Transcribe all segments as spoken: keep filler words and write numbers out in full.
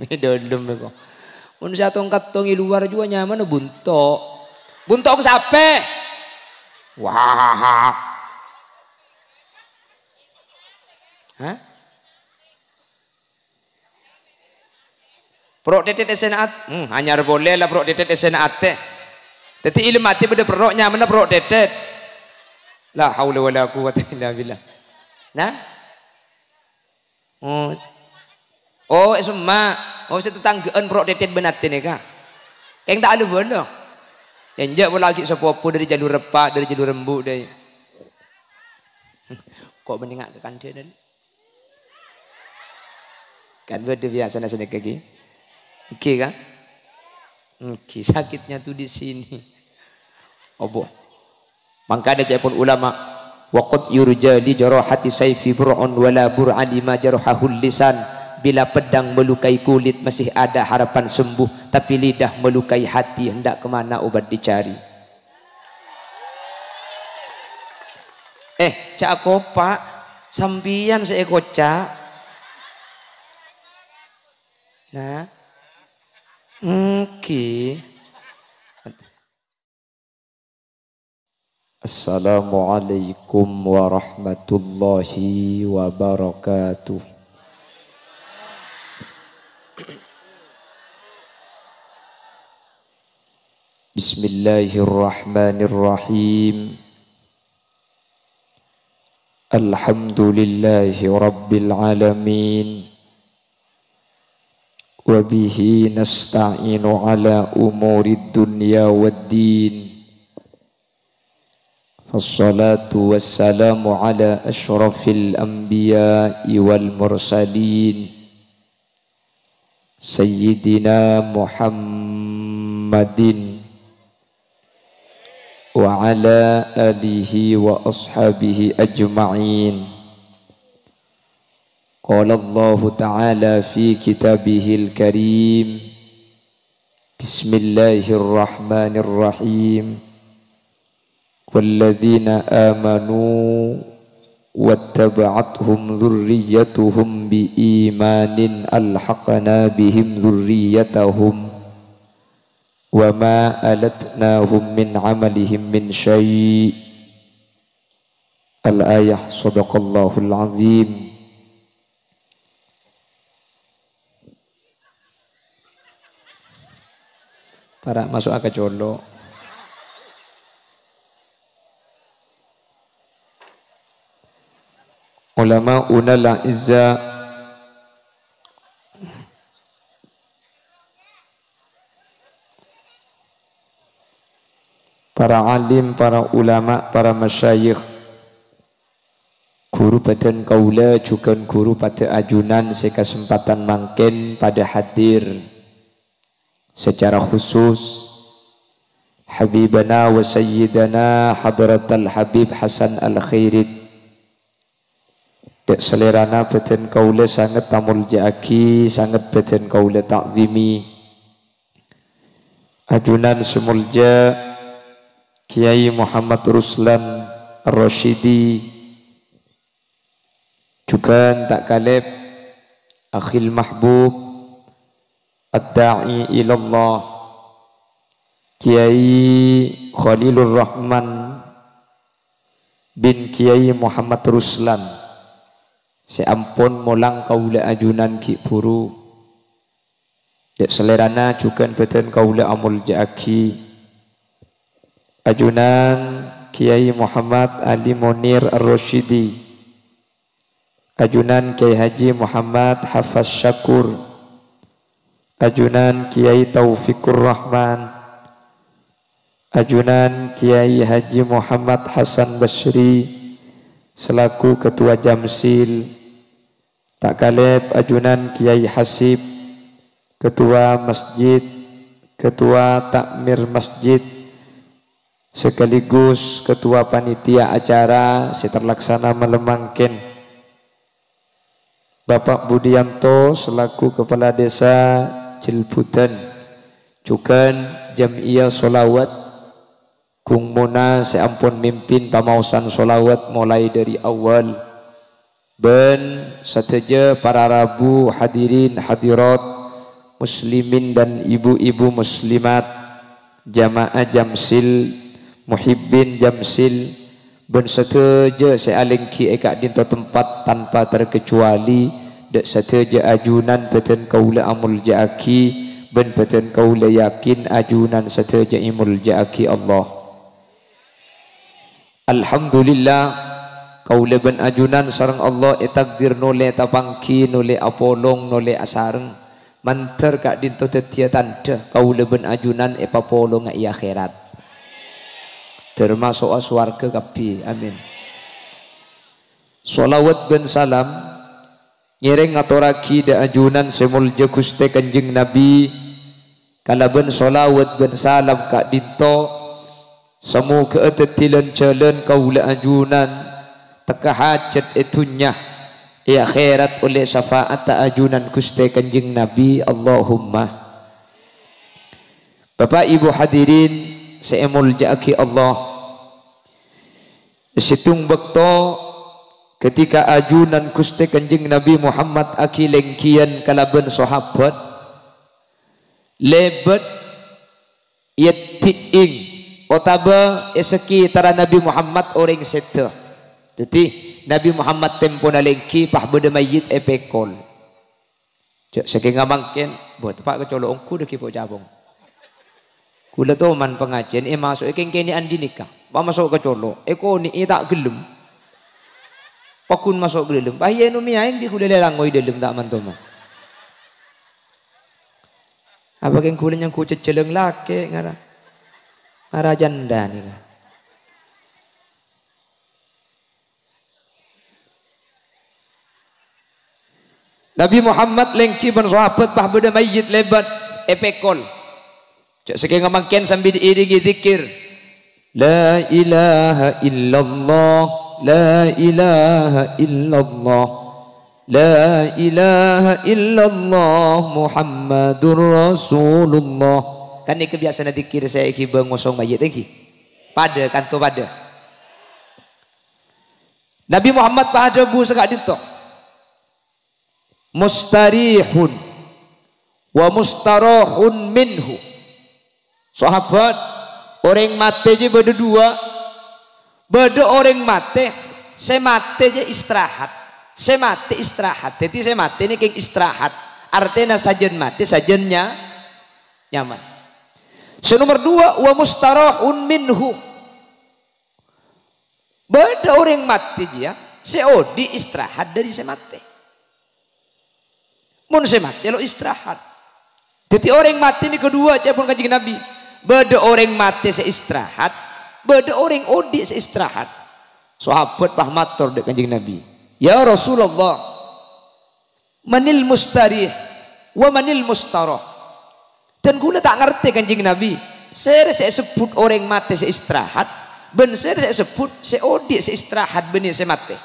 È dâlem èko. Mon sè atong-kattong è luar jhuwa nyamana bunto'. Bunto' sapè? Wah. Hah? Pro' tètèt èssèna at-, hmm, anyar polè la pro' tètèt èssèna atè. Dhâddhi è dâlem atè bâdâ pro' nyamana pro' tètèt. La haula wala quwwata illa billah. Nah? Oh. Oh, è semma'. Oh, sè tatangghâ'ân pro' tètèt bân atè nèka. Kèng ta' alubâna. Yâ, enjâ' polè aghi' sapopo dâri Jalur Eppa', dâri Jalur Embu', dâri. Ko' mending ka kandhâna. Kan bâdâ biyasana sanèka ghi. Ghi, kan? Ghi, sakitnya tuh di sini. Opo? Mangkana ca'èpon ulama, "Wa qad yurja li jarahati saifi bur'un wa la bur'a lima jarahahul lisan." Bila pedang melukai kulit, masih ada harapan sembuh, tapi lidah melukai hati, hendak kemana obat dicari? Eh, ca' kopa', sampèyan sè èkoca'. Nah. Èngghi. Assalamualaikum warahmatullahi wabarakatuh. Bismillahirrahmanirrahim. Alhamdulillahi rabbil alamin. Wa bihi nasta'inu ala umurid dunya wad din. Wassalatu wassalamu ala asyrafil anbiya'i wal mursalin. Sayyidina Muhammadin wa ala alihi wa ashabihi ajma'in. Qala Allahu ta'ala fi kitabihil karim, bismillahirrahmanirrahim. Walladzina amanu wattaba'athum dzurriyyatuhum biimanin alhaqna bihim dzurriyyatahum wa ma alatnahum min amalihim min syai'. Al-ayah, sadaqallahul azim. Para' maso'a ka colo'. Ulama'unal a'izza, para alim, para ulama, para masyayikh, ghuru bhâdhân kaulâ jhughân ghuru padâ ajunan sè kasempadhân mangkèn padâ hadir. Secara khusus, Habibana wa Sayyidana Hadratal Habib Hasan Al-Khairit. Dâ' salèrana bhâdhân kaulâ sanget amoljâ'aghi, sanget bhâdhân kaulâ ta'zimi. Ajunan sè moljâ Kiai Muhammad Ruslan Ar-Rasyidi, jhughân ta' kalèp akhil mahbub, ad-da'i ilallah, Kiai Khalilur Rahman bin Kiai Muhammad Ruslan, sè ampon molang kaulâ ajunan ghi' bhuru. Dâ' salèrana jhughân bhâdhân kaulâ amoljâ'aghi. Ajunan Kiai Muhammad Ali Munir Ar-Rasyidi. Ajunan Kiai Haji Muhammad Hafaz Syakur. Ajunan Kiai Taufikur Rahman. Ajunan Kiai Haji Muhammad Hasan Basri selaku Ketua Jamsil. Ta' kalèp ajunan Kiai Hasib, Ketua Masjid, Ketua Takmir Masjid, sekaligus Ketua Panitia Acara sè terlaksana malem mangkèn. Bapak Budianto selaku Kepala Desa Jelbudan, jhughân Jam'iyah Sholawat Gung Mona sè ampon mimpin pamaosan sholawat molaè dâri awal. Bân sadhâjâ para rabu hadirin hadirat, muslimin dan ibu-ibu muslimat, jamaah Jamsil, muhibbin Jamsil, bân sadhâjâ sè alèngghi è ka'dinto tempat tanpa terkecuali, dâ' sadhâjâ ajunan bâdhân kaulâ amolja'aghi, bân bâdhân kaulâ yakin ajunan sadhâjâ èmolja'aghi Allah. Alhamdulillah, kaulâ bân ajunan sareng Allah ètakdir nolè tapangghi, nolè apolong, nolè asareng. Mandhâr ka'dinto dhâddhiyâ tandhâ kaulâ bân ajunan èpapolonga è akhèrat. Dâr maso'a sowarghâ kabbhi. Amin. Shalawat bân salam ngèrèng ngatorraghi dâ' ajunan sè moljâ Ghustè Kanjeng Nabi, kalabân shalawat bân salam ka'dinto, samoghâ'â dhâddhi lan-jhâlân kaulâ ajunan tekka hajhât è dhunnya, è akhèrat ollè syafa'atta ajunan Ghustè Kanjeng Nabi. Allahumma. Bapa' Ibu hadirin sè èmolja'aghi Allah, è sèttong bâkto ketika ajunan Ghustè Kanjeng Nabi Muhammad aghilènggiyân kalabân sahabat, lèbât èdhi'ing otabâ è sakitarra Nabi Muhammad orèng sèdhâ. Dhâddhi, Nabi Muhammad tempona lèngghi pas bâdâ mayyit èpèkol. Jhâ' sakènga mangkèn, bâ' teppa' kacolo' ongghu dhâggi' po-capong. Kaulâ toman pangajiân èmaso'è kèng-kènè'an andi' nèka. Pas maso' kacolo', èkonè'è ta' ghellem. Paggun maso' ghellem. Pas iyâ ènomèyaè ghi' kaulâ lè langngo è dâlem ta' man-toman. Apa kèng kaulâ nyangghu jhâjhâlâng lakè' ngara. Ngara jhândhâ nèka. Nabi Muhammad lèngghi bân sahabat pas bâdâ mayyit lèbât èpèkol. Jhâ' sakènga mangkèn sambi diiringi dzikir. La ilaha illallah, la ilaha illallah, la ilaha illallah Muhammadur Rasulullah. Kan nèka biyasana dzikir sè èghibâ ngosong mayyit, èngghi? Padâ, kanto padâ. Nabi Muhammad pas adhâbu saka'dinto, "Mustarihun wa mustarahun minhu." Sahabat, orèng matè jiyâ bâdâ duwâ'. Bâdâ orèng matè, sè matè jiyâ istirahat. Sè matè istirahat. Dhâddhi sè matè nèka istirahat. Artèna sajân matè, sajân nya-, nyaman. Sè nomer duwâ', "Wa mustarahun minhu." Bâdâ orèng matè jiyâ sè odi' istirahat dâri sè matè. Mon sè matè lo' istirahat. Dhâddhi orèng matè nèka duwâ' ca'èpon Kanjeng Nabi. Bâdâ orèng matè sè istirahat, bâdâ orèng odi' sè istirahat. Sahabat pas mator dâ' Kanjeng Nabi, "Ya Rasulullah, manil mustarih wa manil mustarah?" Dân kaulâ ta' ngartè, Kanjeng Nabi, sèrè sè èsebbhut orèng matè sè istirahat, bân sèrè sè èsebbhut sè odi' sè istirahat bânnè sè matè.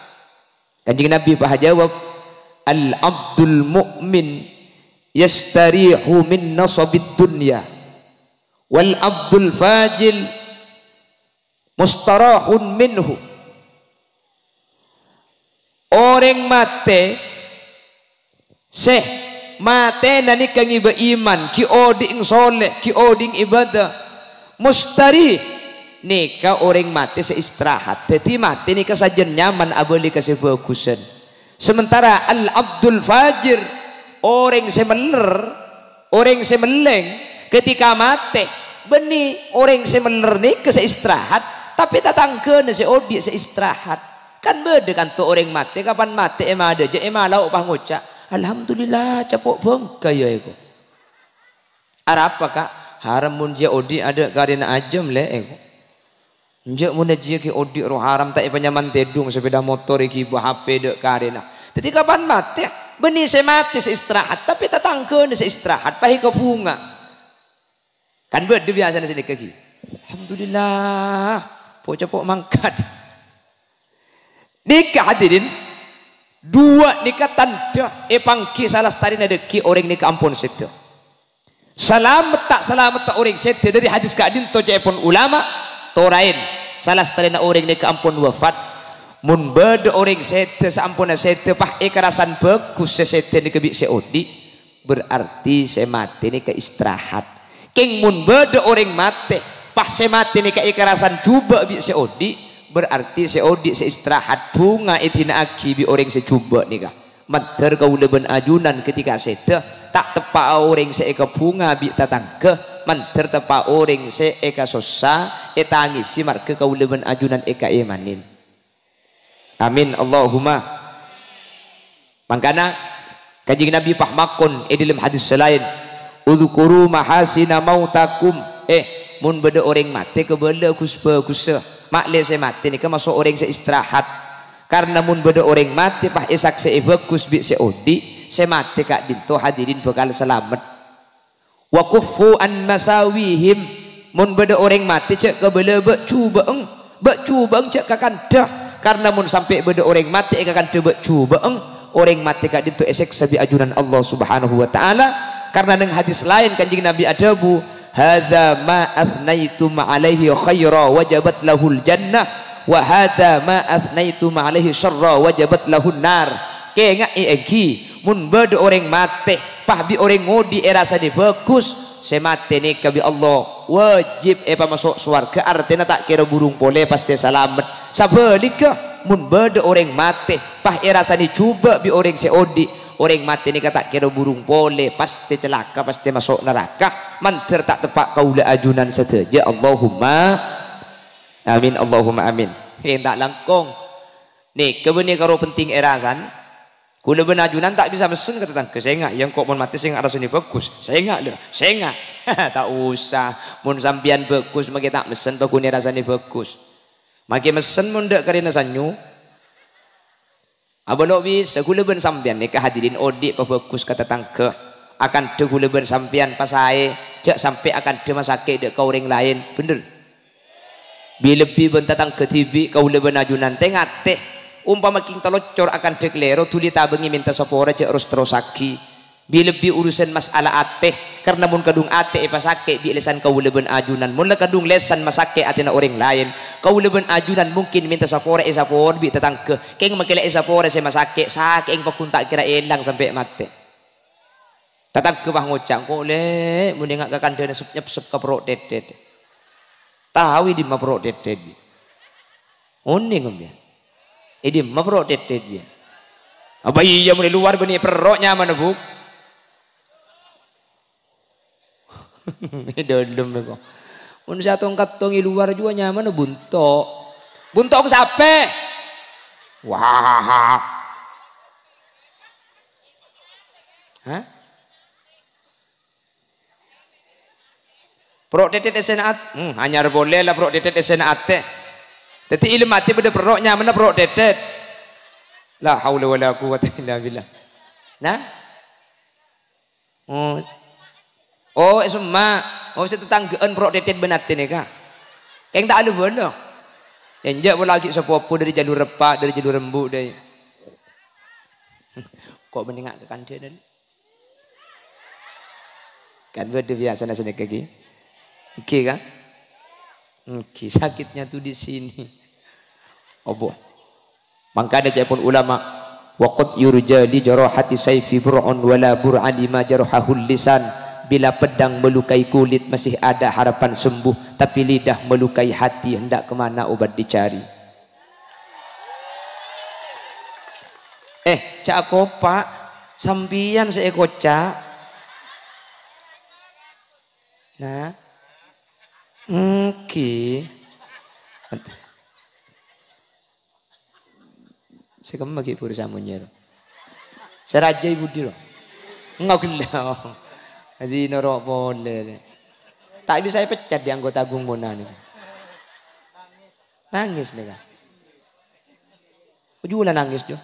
Kanjeng Nabi pas ajâwâb, "Al-abdul mu'min yastarihu min nasabid dunya, wal abdul fajil mustarahun minhu." Orèng matè sè matèna nèka ngibâ iman, ghi' odi'na soleh, ghi' odi'na ibadah, mustarih, nèka orèng matè sè istirahat. Dhâddhi matè nèka sajân nyaman abâli ka sè bhâghusân. Sementara al-abdul fajir, orèng sè meller, orèng sè mellèng, ketika matè, bânnè orèng sè meller nèka sè istirahat, tapè tatangghâna sè odi' sè istirahat. Kan bâdâ kanto orèng matè, kapan matè èmadâjâ, èmalao pas ngoca', "Alhamdulillah, capo' bângka yâ èko." Arapa, Ka'? Haram mon jiyâ odi' adâ' karèna ajâm, lè', èko. Enjâ' mon jiyâ ghi' odi' roh haram, ta' èpanyaman tèdung, sepeda motor èghibâ, H P dâ' karèna. Dhâddhi kapan matè, bânnè sè matè sè istirahat, tapè tatangghâna sè istirahat, pas èkabhunga. Kan bâdâ biyasana sè nèka ghi. Alhamdulillah, po-capo' mangkat. Nèka hadirin, duwâ' nèka tandhâ èpangghi salastarèna dhâggi' orèng nèka ampon sèdhâ. Salamet ta' salametta orèng sèdhâ dâri hadis ka'dinto ca'èpon ulama, toraèn, salastarèna orèng nèka ampon wafat. Mon bâdâ orèng sèdhâ, saamponna sèdhâ, pas èkarasan bhâghus sè sèdhâ nèka bi' sè odi', berarti sè matè nèka istirahat. Kèng mon bâdâ orèng matè, pas sè matè nèka èkarasan jhubâ' bi' sè odi', berarti sè odi' sè istirahat, bhunga èdina'aghi bi' orèng sè jhubâ' nèka. Mandhâr kaulâ bân ajunan ghâtèka sèdhâ, ta' teppa'a orèng sè èkabhunga bi' tatangghâ, mandhâr teppa' orèng sè èkasossa, ètangèsè marghâ kaulâ bân ajunan èkaèmanè. Amin, Allahumma. Mangkana, Kanjeng Nabi pas makon è dhâlem hadis sè laèn, "Udzkuru mahasina mautakum." Eh, mon bâdâ orèng matè, kabâlâ ghus-bhâghussâ. Ma'lè sè matè nèka maso' orèng sè istirahat. Karna mon bâdâ orèng matè pas èsaksè'è bhâghus bi' sè odi', sè matè ka'dinto hadirin bhâkal salamet. "Wa kuffu an masawihim." Mon bâdâ orèng matè, jhâ' kabâlâ bâ'-jhubâ'eng. Bâ'-jhubâ'eng jhâ' kakandhâ. Karna mon sampè' bâdâ orèng matè èkakandhâ bâ'-jhubâ'eng, orèng matè ka'dinto èsèksa bi' ajunan Allah Subhanahu wa Ta'ala. Karna neng hadis laèn Kanjeng Nabi adhâbu, "Hadza ma athnaitum alaihi khaira wajabat lahul jannah, wa hadza ma athnaitum alaihi syarra wajabat lahun nar." Kènga'è ènggi, mon bâdâ orèng matè, pas bi' orèng odi' èrasanè bhâghus, sè matè nèka bi' Allah wajib èpamaso' sowarghâ, artèna ta' kèra burung polè, pastè salamet. Sabhâligghâ, mon bâdâ orèng matè, pas èrasanè jhubâ' bi' orèng sè odi', orèng matè nèka ta' kèra burung polè, pastè calaka, pastè maso' naraka. Mandhâr ta' teppa' kaulâ ajunan sadhâjâ. Allahumma amin, Allahumma amin. Ènta' langkong. Nèka bânnè karo penting èrasanè. Kaulâ bân ajunan ta' bisa messen ka tatangghâ, "Sènga', yâ, engko' mon matè sènga' rasanè bhâghus." Sènga', lho, sènga'. Ta' osa. Mon sampèyan bhâghus, makè ta' messen, paghun èrasanè bhâghus. Makè messen mon dâ' karèna sanyo. Abâ' lo' bisa, kaulâ bân sampèyan nèka hadirin odi' pabhâghus ka tatangghâ. Akandhâ kaulâ bân sampèyan pasaè, jhâ' sampè' akandhâ masakè' dâ' ka orèng laèn. Bhender? Bi-, lebbi bân tatangghâ dhibi', kaulâ bân ajunan, tè-ngatè. Ompama kèng taloccor akandhâ kalèro, dhuli tabângè mènta sapora, jhâ' ros-terrossaghi. Bi-, lebbi urusan mas'ala atè, karna mon kadhung atè èpasakè' bi' lèsan kaulâ bân ajunan, mon la kadhung lèsan masakè' atèna orèng laèn, kaulâ bân ajunan mungkin mènta sapora èsapora bi' tatangghâ, kèng makè la èsapora sè masakè', sakè'eng paggun ta' kèra èlang sampè' matè. Tatangghâ pas ngoca', "Engko' lè', mon enga' kakandhâna sep-nyepsep ka perro' tètèt." Tao è dimma perro' tètèt, yâ? Onèng, sampèyan? È dimma perro' tètèt, yâ? Apa iyâ, mon è lowar bânnè perro' nyamana, Bu? È dâlem, èko. Mon sè atong-kattong è lowar jhuwa nyamana bunto'. Bunto' ka sapè? Wah. Hah? Perro' tètèt èssèna at-, hmm, anyar polè la perro' tètèt èssèna atè. Dhâddhi è lem atè bâdâ perro' nyamana perro' tètèt. La haula wala quwwata illa billah. Nah? Oh. Oh, è semma'. Oh, sè tatangghâ'ân perro' tètèt bân atè nèka. Kèng ta' alu-bâlu. Yâ, enjâ' polè aghi' sapopo dâri Jalur Eppa', dâri Jalur Embu', dâi. Ko' bânnè enga' kakandhâna. Kan bâdâ biyasana sanèka, ghi? Ghi, kan? Ghi, sakitnya tuh di sini. Opo? Mangkana ca'èpon ulama, "Wa qad yurja li jarahati saifi bur'un wa la bur'a lima jarahahul lisan." Bila pedang melukai kulit, masih ada harapan sembuh, tapi lidah melukai hati, hendak kemana obat dicari? Eh, jhâ' akopa', sampèyan sè èkoca'. Nah. Èngghi. Sè kemma ghi' buru samonyèr. Sè rajâ è budi, ro? Enggak gella. Jadi noro' polè, rè. Ta' bisa èpecat dâri anggota agung Mona nèko. Nangès nèka. Oju la nangès, Jo.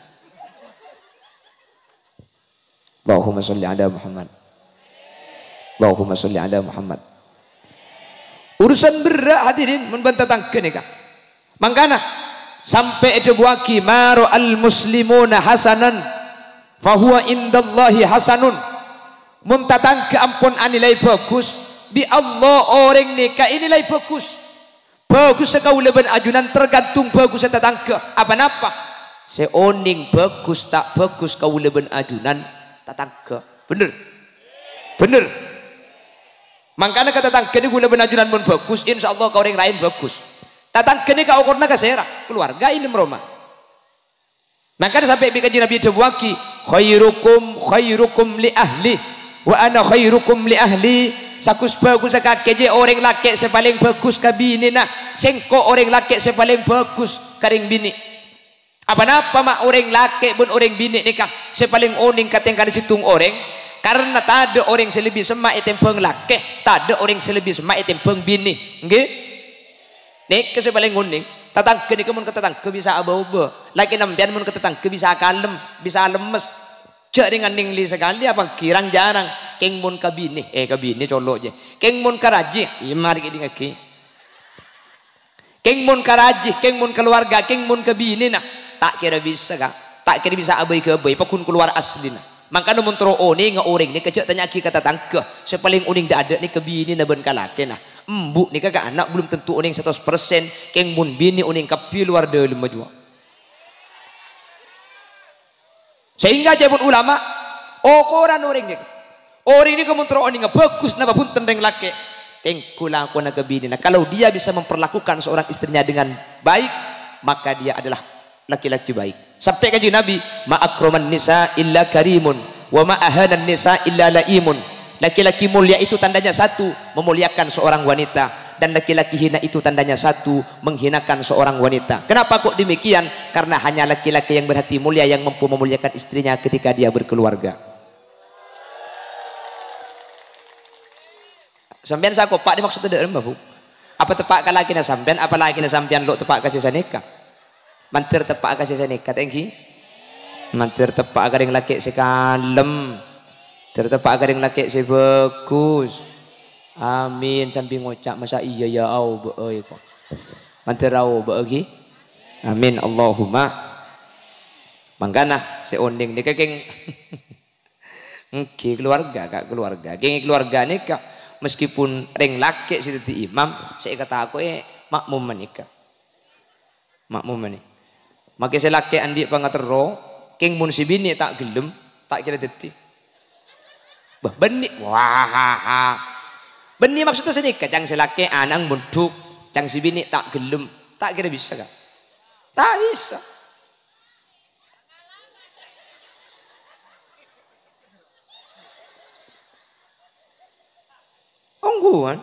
Allahumma sholli ala Muhammad. Allahumma sholli ala Muhammad. Urusan berrâ', hadirin, mon bân tatangghâ nèka. Mangkana, sampè' èdhâbuwâghi, "Ma ra'al muslimuna hasanan, fahuwa indallahi hasanun." Mon tatangghâ ampon anilai bhâghus, bi' Allah orèng nèka ènilai bhâghus. Bhâghussa kaulâ bân ajunan tergantung bhâghussa tatangghâ. Apa napa? Sè onèng bhâghus ta' bhâghus kaulâ bân ajunan tatangghâ. Bhender? Bhender. Mangkana ka tatangghâ nèka kaulâ bân ajunan mon bhâghus, insyaallah ka orèng laèn bhâghus. Tatangghâ nèka okorna ka sèra? Kaluwarga, èlem roma. Mangkana sampè' bi' Kanjeng Nabi èdhâbuwaghi, "Khairukum khairukum li ahli, wa ana khairukum li ahli." Saghus-bhâghussa kakè jiyâ orèng lakè' sè palèng bhâghus ka binèna. Sèngko' orèng lakè' sè palèng bhâghus ka rèng binè'. Apa-napa ma' orèng lakè' bân orèng binè' nèka sè palèng onèng ka tèngkana sèttong orèng? Karna tadâ' orèng sè lebbi semma' ètèmbhâng lakè', tadâ' orèng sè lebbi semma' ètèmbhâng binè'. Ènggi? Nèka sè palèng onèng. Tatangghâ nèka mon ka tatangghâ bisa abâ-obâ. Lakèna sampèyan mon ka tatangghâ bisa kalem, bisa lemmes. Jhâ' rèng-anèng li sakalè, apa ènggi rang-jhârâng. Kèng mon ka binè, eh, ka binè colo' jiyâ. Kèng mon ka rajhi, iyâ marè kèdingngaghi. Kèng mon ka rajhi, kèng mon kaluwarga, kèng mon ka binèna, ta' kèra bisa, Ka'. Ta' kèra bisa abâi-ghâbây, pagghun kalowar aslina. Mangkana mon terro onènga orèng nèka jhâ' tanya'aghi ka tatangghâ, sè palèng onèng dâ'-adâ' nèka binèna bân kalakèna. Embu' nèka ka ana' belum tentu onèng saratos persen, kèng mon binè onèng kabbhi lowar dâlemma jiyâ. Sehingga ca'èpon ulama, okoran orèng nèka. Orèng nèka mon terro onènga bhâghus napa bhunten rèng lakè', tèngghu lakona ka binèna. Kalau dia bisa memperlakukan seorang istrinya dengan baik, maka dia adalah laki-laki baik. Sampè' Kanjeng Nabi, "Ma akraman nisa illa karimun, wa ma ahanan nisa illa laimun." Laki-laki mulia itu tandanya satu, memuliakan seorang wanita. Dan laki-laki hina itu tandanya satu, menghinakan seorang wanita. Kenapa kok demikian? Karena hanya laki-laki yang berhati mulia yang mampu memuliakan istrinya ketika dia berkeluarga. Sampèyan sakopa' nè maksodda dâ'remma, Bu? Apa teppa' ka lakèna sampèyan, apa lakèna sampèyan lo' teppa' ka sè sanèka? Mandhâr teppa' ka sè sanèka, ta' ènggi? Mandhâr teppa' ka rèng lakè' sè kalem. Mandhâr teppa' ka rèng lakè' sè bhâghus. Amin, sambi ngoca', "Masa iya ya, aobâ'â, ko." Mandhâr aobâ'â, ghi? Amin, Allahumma. Mangkana, sè onèng nèka kèng ènggi kaluwarga, Ka', kaluwarga. Kèng kaluwarga nèka, meskipun rèng lakè' sè dhâddhi imam, sè èkatako'è ma'mumma nèka. Ma'mumma nè. Makè sè lakè' andi' pangaterro, kèng mon sè binè' ta' ghellem, ta' kèra dhâddhi. Bâh, bânnè. Wahaha. Bânnè maksodda sanèka, ca'na sè lakè' ana'na mondhuk, ca'na sè binè' ta' ghellem, ta' kèra bisa, Ka'? Ta' bisa. Ongghuwân.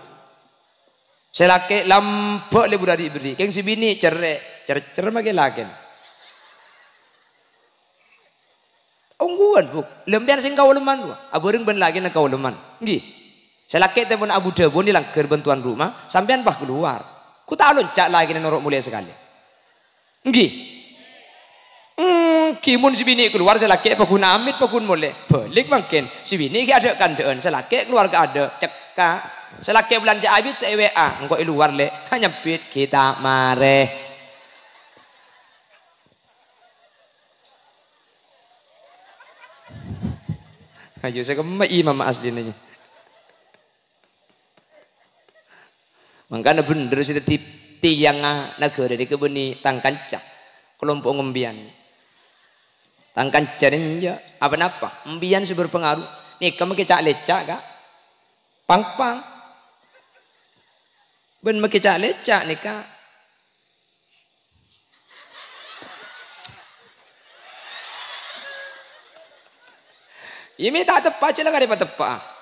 Sè lakè' lambâ' lebur adi' berri', kèng sè binè' cerrè', cercer makè lakèna. Ongghuwân, Bu. Lempèyan sè kaolemman, Bu. Abhâreng bân lakèna kaolemman. Ènggi. Sè lakè' tempon abu-dhâbuna langghâr bân tuan rumah, sampèyan pas kalowar. Ghu ta' lonca' lakèna noro' molè sakalè. Ènggi. Ènggi, mon sè binè' kalowar, sè lakè' paggun amit, paggun molè. Bâlik mangkèn. Sè binè' ghi' adâ'-kandâ'ân, sè lakè' kalowar ka adâ', cekka'. Sè lakè' bâlânjhâ abit è W A, engko' è lowar, Lè'. Ha, nyambit, ghi' ta' marè. Ayo, sè kemma imam aslina, ya. Mangkana bhender sè dhâddhi tèyangnga naghârâ nèka bânnè tang kanca, kalompo' ngombiyân. Tang kanca nèka, apa-napa, ombiyân sè berpengaruh. Nèka makè ca'-lèca', Ka'. Pang-pang. Bân makè ca'-lèca' nèka. Iyâ, mè' ta' teppa', jhâ' la karè pateppa'a.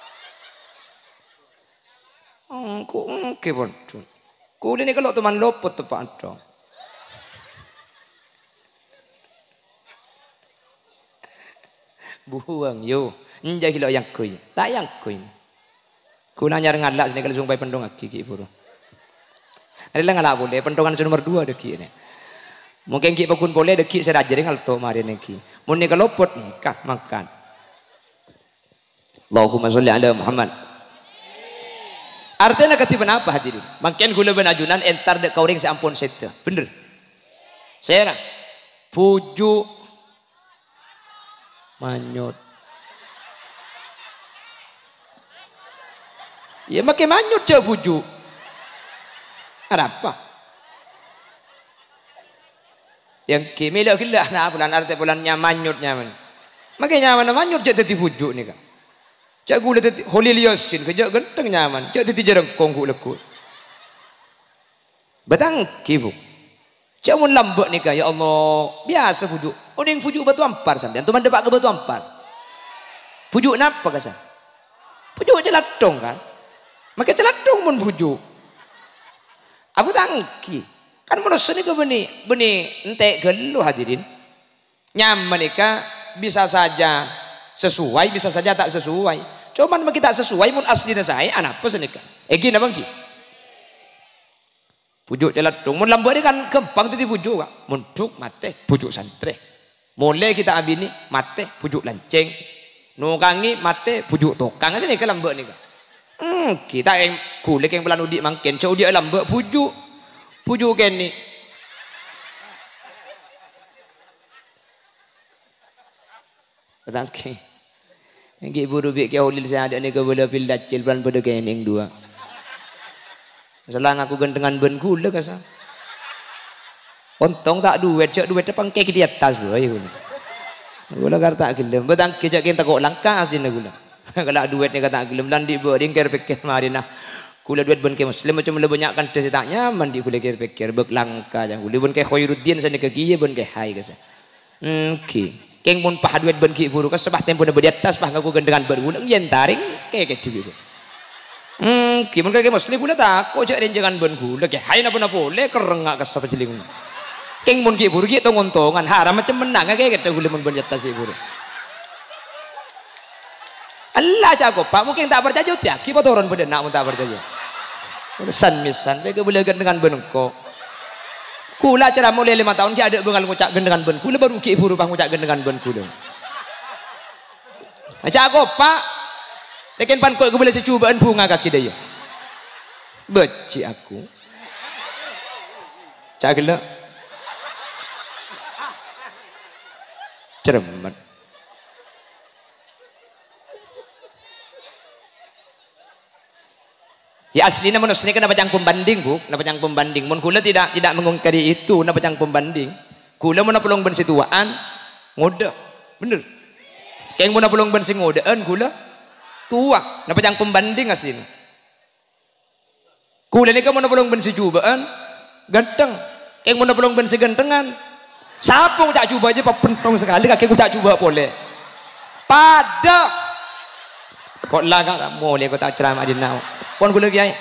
Engko' ènggi, pon. Kulâ nèka lo' toman lopot teppa'an, dong. Buwâng, yo. Enjâ' ghi' lo' èyangghuy. Ta' èyangghuy. Kulâ anyar ngala' sanèka langsung paèpèntongngaghi ghi' buru. Arè la ngala' polè, pèntongan sè nomer dua dâggi' nè. Mungkin ghi' paggun polè dâggi' sè rajâ rè ngalto marè nèngghi. Mon nèka lopot, nèka mangkat. Allahumma sholli ala Muhammad. Artèna kadhi ponapa, hadirin? Mangkèn kulâ bân ajunan entar dâ' ka orèng sè ampon sèdhâ. Bhender? Sèra? Bhuju'. Manyot. Iyâ, makè manyot jhâ' bhuju'. Arapa? Ènggi, mèlè ghellâ' ana' polana, artè polana nyamanyut nyamana. Mangkè nyamana manyut jhâ' dhâddhi bhuju' nèka. Jhâ' ghulâ dhâddhi Kholil Yasin, jhâ' ghântheng nyamana, jhâ' dhâddhi jhârângkong ghu' lagghu'. Bâtanggi, Bu. Jhâ' mon lambâ' nèka, ya Allah, biyasa bhuju'. Onèng bhuju' Batu Ampar sampèyan, toman dâpa' ka Batu Ampar. Bhuju' napa, kassa'? Bhuju' calathong, kan? Mangkè calathong mon bhuju'. Abâtanggi. Kan manossa nèka bânnè, bânnè entè' ghâllu, hadirin. Nyama nèka bisa saja sesuai, bisa saja ta' sesuai. Coman mangkè ta' sesuai, mon aslina saè, anapa sanèka? Ènggi napa ènggi? Bhuju' calathong. Mon lambâ' nèka kan ghâmpang dhâddhi bhuju', Ka'. Mondhuk, matè, bhuju' santrè. Molè ghi' ta' abinè, matè, bhuju' lancèng. Nokangè, matè, bhuju' tokang. Sanèka lambâ' nèka. Ènggi, ta' èng-, ghulâ kèng polana odi' mangkèn, jhâ' odi'â lambâ' bhuju'. Bhuju' kènè'. Bâtanggi. Ènggi buru bi' Kè Holil sè adâ'na kabâlâ pil dâccèl polana padâ kènèng duwâ'. Sella ngaku ghântengan bân ghulâ, kassa'. Ontong ta' duwâit, jhâ' duwâitta pangkè ghi' è attas bhâi ghulâ. Ghulâ kar ta' ghellem. Bâtanggi jhâ' kèng tako' langka aslina ghulâ. Kala' duwâit nèka ta' ghellem, la andi' bâri' kèr-pèkkèr marèna. Ghulâ duwâit bân Kè Muslim, coma la bânnya' kandhâ sè ta' nyaman andi' ghulâ kèr-pèkkèr. Bâk langka, jhâ' ghulâ bân Kè Khairuddin sanèka kèya bân Kè Hai, kassa'. Ènggi. Kèng mon pas duwâit bân ghi' buru, kassa' pas tempona bâdâ è attas, pas ngaku ghântengan bân ghulâ, èntarèng kèkè dhibi'. Ènggi, mon kakè Muslim ghulâ tako' jhâ' rènjhângan bân ghulâ, Kè Hai napa-napa polè, kerrèngnga kassa' pajhâlling. Kèng mon ghi' buru ghi' tong-ontongan, haram macem mennang, kèkè dhibi' ghulâ mon bân è attas ghi' buru. Ella, ca' kopa', mon kèng ta' parcajâ, odiyâghi patoron bâdâna mon ta' parcajâ. San-mèsan, bhâi kabâlâ ghântengan bân engko'. Ghulâ acara molè lèma taon, ghi' adâ' bângal ngoca' ghântengan bân ghulâ, bâru ghi' buru pas ngoca' ghântengan bân ghulâ. Ca' kopa', lèkèn pan ko' kabâlâ sè jhubâ'ân bhunga kakè dâ' iyâ. Bâji' aku. Ca' ghellâ'. Cermet. Ya, aslina manossa nèka napa ca'na pembanding, Bu? Napa ca'na pembanding? Mon ghulâ tidak, tidak mengingkari itu, napa ca'na pembanding? Ghulâ mon apolong bân sè towa'an, ngodâ. Bhender. Kèng mon apolong bân sè ngodâ'ân, ghulâ towa. Napa ca'na pembanding aslina? Ghulâ nèka mon apolong bân sè jhubâ'ân, ghântheng. Kèng mon apolong bân sè ghânthengan, sapa ngoca' jhubâ' jâ pabhentong sakalè, kakè ngoca' jhubâ' polè. Padâ. Ko' la, Ka', ta' molè ko' ta' cerama dinna'. Pon ghulâ, Kèyaè.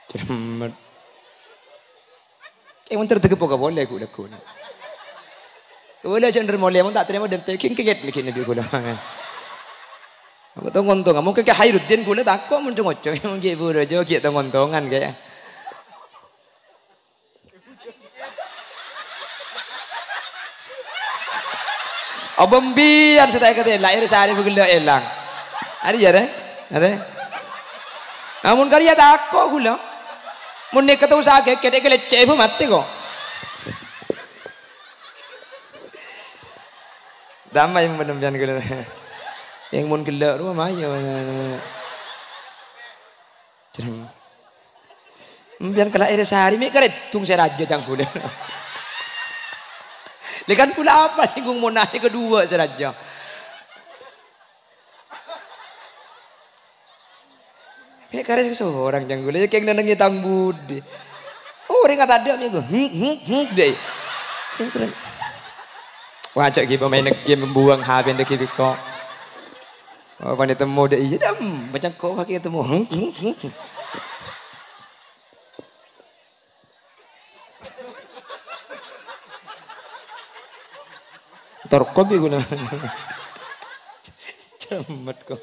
Cermet. Kèng mon terdegep ka polè ghu-lagghu. Kaulâ jhâ' ndher molè, mon ta' tarèma dântè', kèng kèkèt nèkè nabi kaulâ. Apa tong-ontongan? Mon kèkè Khairuddin kaulâ tako' mon co-ngoco. Mon ghi' buru jhâ' ghi' tong-ontongan kèya. Apa mbiyan sè ta' èkatèla, Eri Sari bhâghellâ' èlang. Arèya, rè? Arè? Amun karèya tako' kaulâ. Mon nèka tao sakèt, kèdhek kalèccè' bu matè ko'. Damma yang menempian kaulâ. Yang mon ghellâ' rowa mayu. Jreng. Mbiyan kala Eri Sari mè' karèddhung sè rajâ ca'na kaulâ. Lè kan kaulâ apa nènggung monahè kaduwâ sè rajâ. Mè' karè sè sorang ca'na kaulâ, ya kèng nengnengè tang budi. Orèng atadâ' mènggu, hmm, hmm, hmm, dâi. Sè terus. Wah, jhâ' ghi' pamaèn game, buwâng H P dâggi' biko. Oh, panè temmo dâ' iyâ, dam, macam kok pakai temmo. Hmm, hmm, hmm. Torkop ya guna. Jamet kok.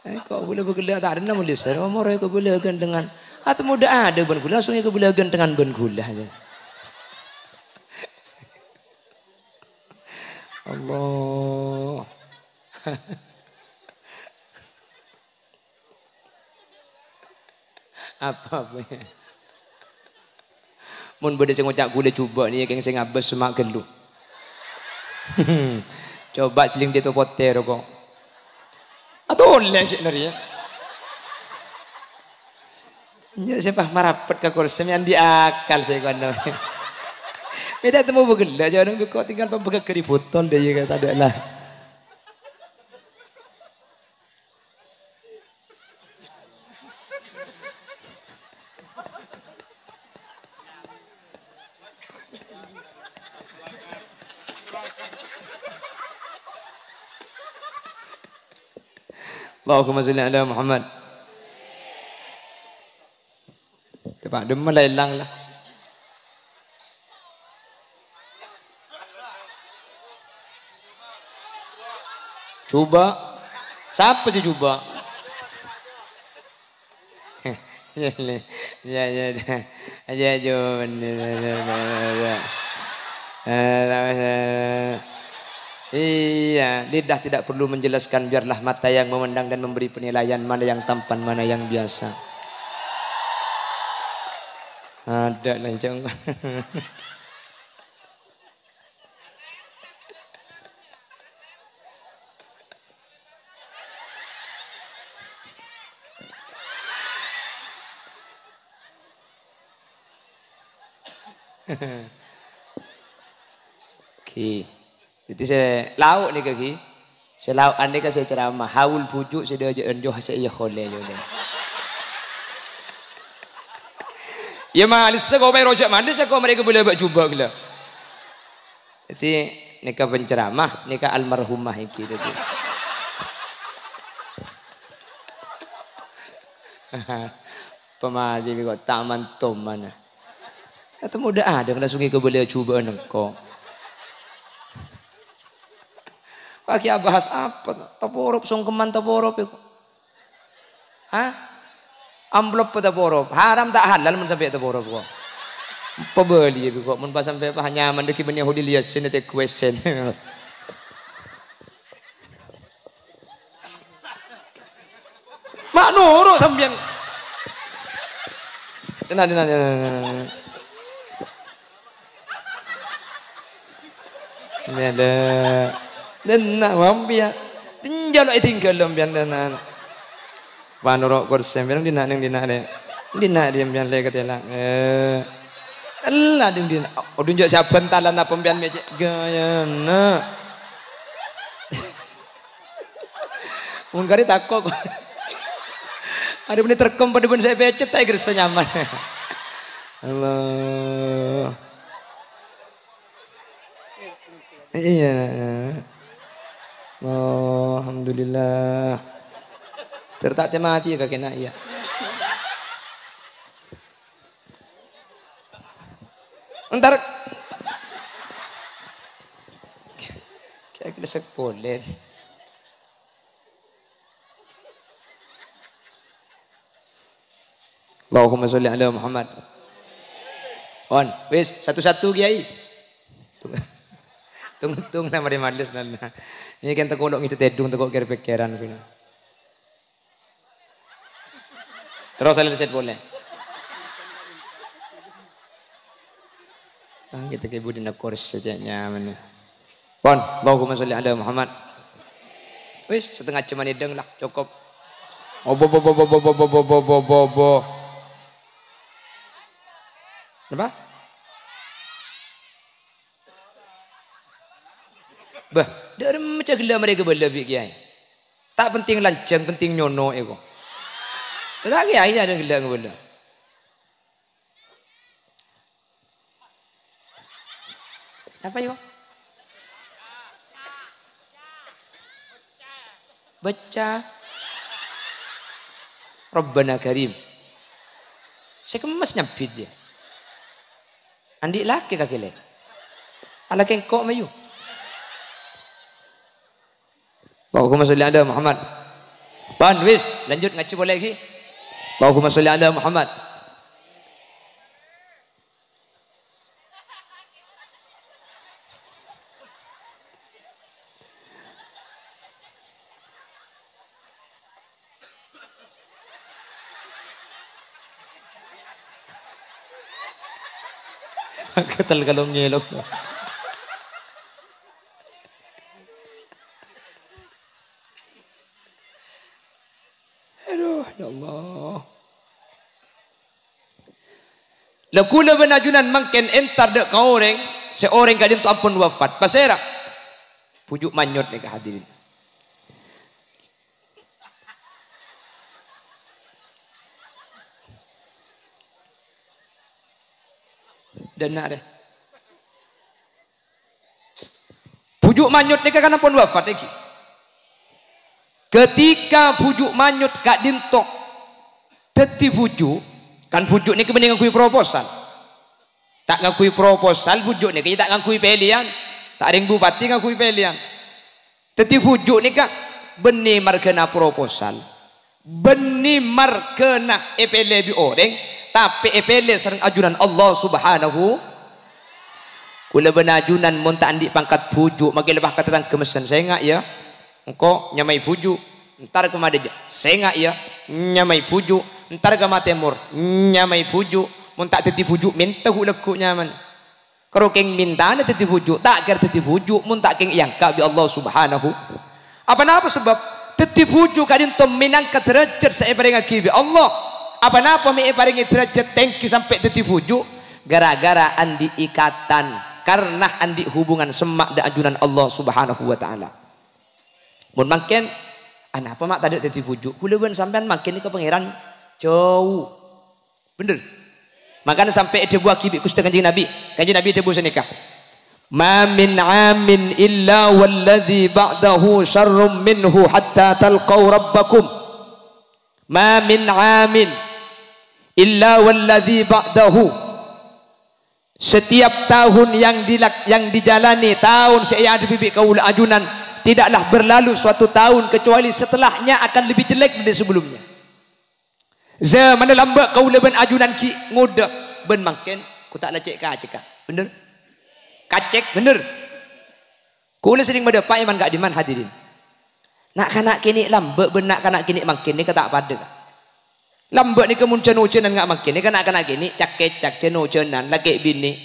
Eh, kok kaulâ bhâghellâ' ta' rèna mon lèsèr, omor kok kaulâ ghândengan. Atemmo dâ' adâ' bân kaulâ, langsung kok kaulâ ghândengan bân kaulâ. Allah. Apa, apa? Mon bâdâ sè ngoca' kaulâ jhubâ' nèka kèng sè ngabâs sema' ghâllu. Coba jhelling dito potè roko'. Atolè cè' nèka rèya. Nya sè pas marapet ka korsè, mè' andi' akal sè kono. Mè' ta' temmo bâgellâ', jhâ' neng bengko tinggal pabâgâ gari botol dâ' iyâ kata dâ' la. Allahumma sholli ala Muhammad. Coba dâmma la èlang la. Jhubâ'. Sapa sè jhubâ'? Iyâ, iyâ, iyâ, iyâ, jhubâ'. Iya, lidah tidak perlu menjelaskan, biarlah mata yang memandang dan memberi penilaian mana yang tampan, mana yang biasa. Ada lah, Cong. Ghi. Dhâddhi sè lao' nèka, ghi. Sè lao' anèka sè ceramah, haul bhuju' sè dâjâ'ân, yo sè iyâ ollè, yo, deh. Ya, malessa kok, maèro jhâ' malessa kok, marè kabâlâ bâ' jhubâ' ghellâ'. Dhâddhi, nèka penceramah, nèka almarhumah èngghi, dhâddhi. Pamaji kok ta' mantomana. Atemmo dâ' adâ' langsung èkabâlâ jhubâ'ân engko'. Lagi abahas apa? Taporop, songkeman taporop, ya. Hah? Amplop taporop. Haram ta' halal mon sampè' taporop, kok. Pabâli, ya, kok. Mon pas sampè' pas nyaman, dâggi' bân Yahudi liyasin, tè guwesen. Ma' noro' sampèyan. Tenang, tenang, tenang, tenang. Mèlè. Tenang, sampèyan. Tenjalo ètinggal sampèyan, tenang. Panoro' korsè, sampèyan dinna', neng dinna', Lè'. Dinna' sampèyan, Lè', katèlang. Eh. Ella, ding, dinna'. Odhu, jhâ' sabbhân talana sampèyan mè' cè' ghâjâna. Mon karè tako'. Adâ' bânnè terkem padâ bân sè èpècèt, ta' ègressa nyaman. Allah. Iyâ. Alhamdulillah. Ter ta' tè matè ya kakèna, iyâ. Entar. Kayak kena sekpolen. Allahumma sholli ala Muhammad. On, wis, satu-satu, Kiai. Tung-, tung-, tung, na mari malus, nan. Ini kan teko lo' ngidu tedung, teko kir-pikiran, gini. Terros alèset polè. Ah, kita ke budi na kursi aja nyaman. Pon, Allahumma sholli ala Muhammad. Wis, setengah jam ini deng lah, cukup. Obo, bo, bo, bo, bo, bo, bo, bo, bo, bo, bo. Napa? Bâh, dâ' remma jhâ' ghellâ' marè kabâlâ bi' kèyaè. Ta' penting lanjhâng, penting nyono' èko. Ta' kèyaè sè adâ' ghellâ' ngabâlâ. Apa, yo? Baca. Rabbana Karim. Sè kemmas nyabbit, ya. Andi' lakè kakè lè. Alakè engko' mayu. Allahumma sholli ala Muhammad. Pan, wis, lanjut ngajhi polè ghi. Allahumma sholli ala Muhammad. Ketel kalong nyelok. Allah. La kaulâ bân ajunan mangkèn entar dâ' ka orèng, sè orèng ka'dinto ampon wafat. Pasèra? Bhuju' manyot nèka, hadirin. Dâna rè. Bhuju' manyot nèka kan ampon wafat, èngghi. Ketika bhuju' manyot ka'dinto dâddhi bhuju', kan bhuju' nèka bânnè ngangghuy proposal. Ta' ngangghuy proposal, bhuju' nèka ta' ngangghuy pèlèyan. Ta' rèng bupati ngangghuy pèlèyan. Dâddhi bhuju' nèka bânnè marghâna proposal. Bânnè marghâna èpèlè bi' orèng, tapè èpèlè sareng ajunan Allah Subhanahu. Kaulâ bân ajunan mon ta' andi' pangkat bhuju', makkè la pangkat tatangghâ messen, "Sènga', yâ. Engko' nyamaè bhuju'." Entar ka Madhâjâ, "Sènga', yâ. Nyamaè bhuju'." Entar ka Matèmor, "Nyamaè bhuju'." Mon ta' dâddhi bhuju', mènta ghu'-lagghu' nyamana. Karo kèng mèntana dâddhi bhuju', ta' kèra dâddhi bhuju' mon ta' kèng èangka' bi' Allah Subhanahu. Aponapa sabâb? Dâddhi bhuju' ka'dinto mènangka dârâjhât sè èparèngaghi bi' Allah. Aponapa mè' èparèngè dârâjhât tèngghi sampè' dâddhi bhuju'? Ghârâ-ghârâ andi' ikatan, karna andi' hubungan semma' dâ' ajunan Allah Subhanahu wa Ta'ala. Mon mangkèn, anapa ma' tadâ' dâddhi bhuju'? Kaulâ bân sampèyan mangkèn nèka Pangèran jhâu. Bhender. Mangkana sampè' èdhâbuwaghi bi' Ghustè Kanjeng Nabi. Kanjeng Nabi dhâbu sanèka, "Ma min 'amin illa walladzi ba'dahu syarrun minhu hatta talqau rabbakum. Ma min 'amin illa walladzi ba'dahu." Setiap tahun yang dilak-, yang dijalani, taon sè èadhebbhi bi' kaulâ ajunan, tidaklah berlalu suatu tahun kecuali setelahnya akan lebih jelek dari sebelumnya. Zamanna lambâ' kaulâ bân ajunan ghi' ngodâ, bân mangkèn ghu ta' la cè'-kacè'ka. Bhender? Kacèk, bhender. Kaulâ serrèng madâpa' è man ka'dimman, hadirin. Na'-kana' kènè' lambâ' bân na'-kana' kènè' mangkèn nèka ta' padâ, Ka'. Lambâ' nèka mon jân-ojânan nga' mangkèn nèka na'-kana' kènè' cak-kècak, jân-ojânan, lakè' binè',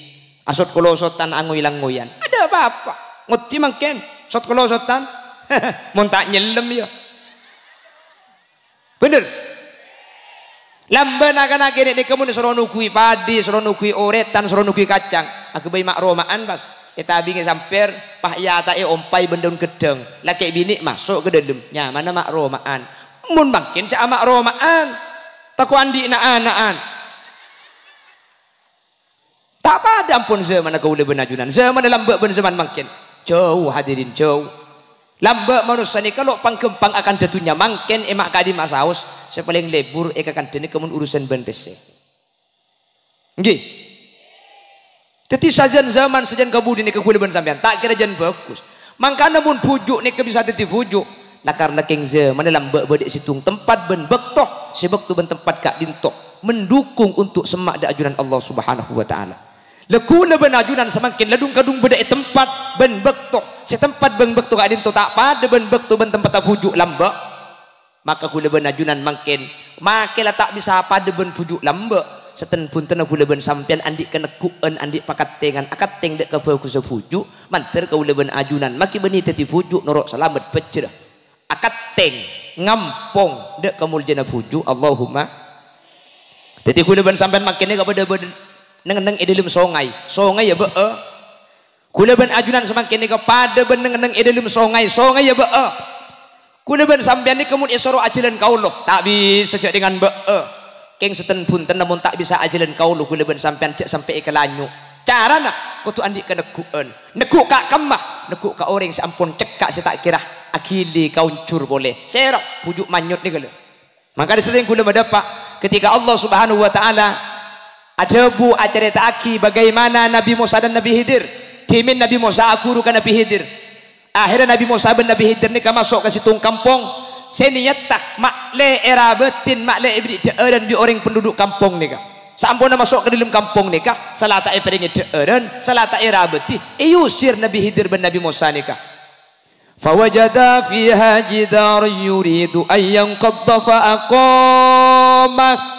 asot-kolosotan, angoy-langoyan. Adâ' pa-apa. Ngodâ mangkèn, sot-kolosotan. Mon ta' nyellem, yâ. Bhender? Lambâ' na'-kana' kènè' nèka mon èsoro noghuwi padhi, èsoro noghuwi orètan, èsoro noghuwi kacang, aghâbây ma'-roma'an pas ètabingè sampèr, pas èyata'è ompay bân daun ghâddhâng, lakè' binè' maso' ka dâlem, nyamana ma'-roma'an. Mon mangkèn jhâ' ma'-roma'an, tako' andi' na'-ana'an. Ta' padâ ampon zamanna kaulâ bân ajunan, zamanna lambâ' bân zaman mangkèn. Jhâu, hadirin, jhâu. Lambâ' manossa nèka lo' pangghâmpang akanta dhunnya, mangkèn è ma' ka'dimma saos, sè palèng lebur è kakanta nèka mon urusan bân pèssè. Èngghi. Dâddhi sajân zaman, sajân kabudi nèka kaulâ bân sampèyan, ta' kèra jân bhâghus. Mangkana mon bhuju' nèka bisa dâddhi bhuju', la-, karna kèng zamanna lambâ' bâdâ è sèttong tempat bân bâkto, sè bâkto bân tempat ka'dinto mendukung untuk semma' dâ' ajunan Allah Subhanahu wa Ta'ala. La kaulâ bân ajunan samangkèn la dhung-kadhung bâdâ è tempat bân bâkto, sè tempat bân bâkto ka'dinto ta' padâ bân bâkto bân tempatta bhuju' lambâ'. Maka kaulâ bân ajunan mangkèn, makè la ta' bisa padâ bân bhuju' lambâ', sèttèn bhuntenna kaulâ bân sampèyan andi' kanegghu'ân, andi' pakattengan, akatteng dâ' kabhâghussa bhuju', mandhâr kaulâ bân ajunan makè bânnè dâddhi bhuju' noro' salamet bhâjhrâ. Akatteng, ngampong dâ' kamoljâna bhuju', Allahumma. Dâddhi kaulâ bân sampèyan mangkèn nèka padâ bân neng-enneng è dâlem songay. Songay, yâ, bâ'â. Kaulâ bân ajunan samangkèn nèka padâ bân neng-enneng è dâlem songay, songay, yâ, bâ'â. Kaulâ bân sampèyan nèka mon èsoro ajhâlân ka olo, ta' bisa jhâ' dhingghân bâ'â. Kèng sèttèn bhuntenna mon ta' bisa ajhâlân ka olo kaulâ bân sampèyan jhâ' sampè' èkalanyu'. Carana kodhu andi' kanegghu'ân. Negghu' ka kemma, negghu' ka orèng sè ampon cekka' sè ta' kèra aghili kaonjhur polè. Sèra, bhuju' manyot nèka, lho. Mangkana sèttèng kaulâ madâpa', ketika Allah Subhanahu wa Ta'ala adhâbu acarèta'aghi bagaimana Nabi Musa dan Nabi Khidir, dhimèn Nabi Musa aghuru ka Nabi Khidir. Akhèrra Nabi Musa bân Nabi Khidir nèka maso' ka sèttong kampong sè niyatta ma'lè èrabâtin, ma'lè èbèrri' dhâ'ârân bi' orèng penduduk kampong nèka. Saamponna maso' ka dâlem kampong nèka, sala ta' èparèngè dhâ'ârân, sala ta' èrabâti, èusir Nabi Khidir bân Nabi Musa nèka. Fawajada fiha jidaran yuridu an yanqadda fa aqama.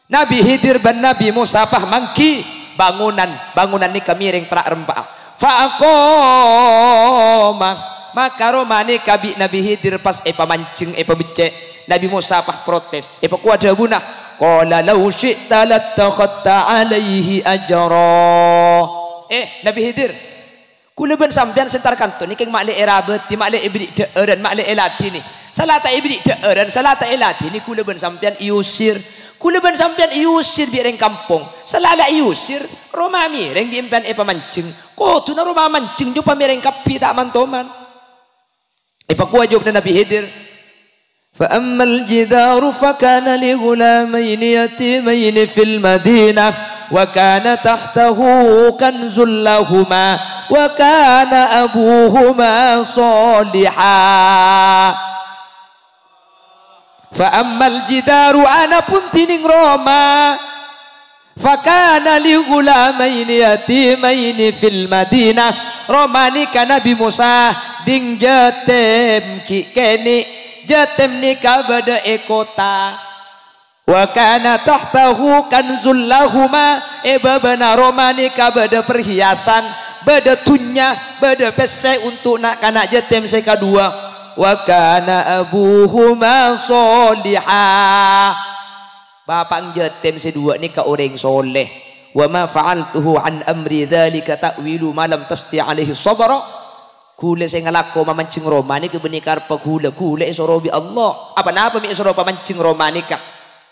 Nabi Khidir bân Nabi Musa pas mangghi bangunan, bangunan nèka mèrèng pra'-rempa'a. Fa aqama. Maka romane kabi' Nabi Khidir pas epamanjeng, epabeccè'. Nabi Musa pas protes. Epakowa dhâbuna, "Qala law syi'ta lattakhadta alaihi ajra." Eh, Nabi Khidir, kaulâ bân sampèyan sè entar kanto nèka ma' lè' èrabâdi, ma' lè' èberri' dhâ'ârân, ma' lè' èladhini. Sala ta' èberri' dhâ'ârân, sala ta' èladhini, kaulâ bân sampèyan èusir. Kaulâ bân sampèyan èusir bi' rèng kampong. Sala la èusir, roma mèrèng bi' empèyan epamanjeng. Kodhuna roma manjeng jhâ' pamèrèng kabbhi ta' man-toman. Epakowa jâwâbbhâ Nabi Khidir. "Fa ammal jidaru fa kana li ghulamaini yatimaini fil madinah, wa kana tahtahu kanzul lahuma, wa kana abuhuma shaliha." Fa ammal jidaru, anapun dhinèng roma, fa kana li ghulamaini yatimaini fil madinah. Roma nèka Nabi Musa dhing jâtèm ghi' kènè'. Jâtèm nèka bâdâ è kottha. Wa kana tahtahu kanzul lahuma, è bâbâna roma nèka bâdâ perhiasan, bâdâ dhunnya, bâdâ pèssè onto' na'-kana' jâtèm sè kaduwâ. Wa kana abuhuma shaliha. Bapa'na jâtèm sè duwâ' nèka orèng sholeh. "Wa ma fa'altuhu an amri, dzalika ta'wilu ma lam tasti' alaihi sabra." Kaulâ sè ngalako mamanjeng roma nèka bânnè karebbhâ kaulâ. Kaulâ èsoro bi' Allah. Apa-napa mè' èsoro pamanjeng roma nèka?